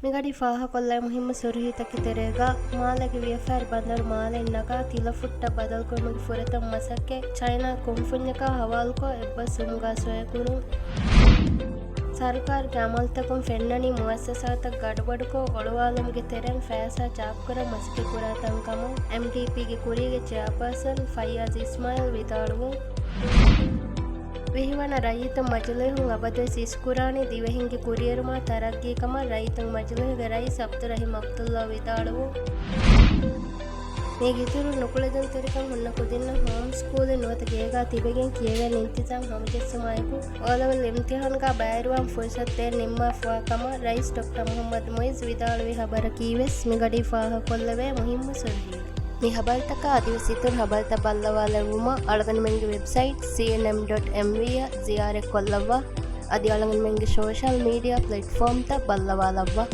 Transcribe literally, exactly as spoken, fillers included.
މިގަޑީ ފާހަގަކޮށްލާ މުހިއްމު ސުރުހީތަކެއް ތެރޭގަ، މާލޭގެ ވިޔަފާރި ބަނދަރު މާލެއިން ނަގާ ތިލަފުއްޓަށް ބަދަލުކުރުމުގެ ފުރަތަމަ މަސައްކަތް ޗައިނާ ކުންފުންޏަކާ ހަވާލުކޮށް އެއްބަސްވުމުގާ ސޮއެކުރުން. ސަރުކާރުގެ އަމަލުތަކުން ފެންނަނީ މުއައްސަސާތައް ގަޑުބަޑުކޮށް އޮޅުވާލުމުގެ ތެރެއިން ފައިސާ ޗާޕުކުރަން މަސައްކަތް ކުރާ ތަންކަމަށް އެމްޑީޕީގެ ކުރީގެ ޗެއާޕާސަން ފައްޔާޒް އިސްމާއިލް ވިދާޅުވުން. ވިހިވަނަ ރައްޔިތުން މަޖިލީހުން އަބަދުވެސް އިސްކުރާނީ ދިވެހިންގެ ކުރިއެރުމާ ތަރައްގީކަމަށް ރައްޔިތުން މަޖިލީހުގެ ރައީސް އަބްދުއްރަހީމް އަބްދުއްލާ ވިދާޅުވުން. މީގެ އިތުރުން ނުކުޅެދުންތެރިކަން ހުންނަ ކުދިންނަށް ހޯމް ސްކޫލެއް ނުވަތަ ގޭގާ ތިބެގެން ކިޔެވޭ އިންތިޒާމް ހަމަޖެއްސުމާއެކު، އޯލެވެލް އިމްތިހާންގާ ބައިވެރިވާން ފުރުސަތު ދޭން ނިންމާފަވާ ކަމަށް ރައީސް ޑޮކްޓަރ މުހައްމަދު މުއިއްޒު ވިދާޅުވި ޚަބަރަކީވެސް މިގަޑީ ފާހަގަކޮށްލެވޭ މުހިއްމު ސުރުހީ. މި ޚަބަރުތަކާ އަދިވެސް އިތުރު ޚަބަރުތައް ބައްލަވާލެއްވުމަށް އަޅުގަނޑުމެންގެ ވެބްސައިޓް ސީއެންއެމް ޑޮޓް އެމްވީ އަށް ޒިޔާރަތްކޮށްލައްވާ. އަދި އަޅުގަނޑުމެންގެ ސޯޝަލް މީޑިއާ ޕްލެޓްފޯމްތައް ބައްލަވާލައްވާ.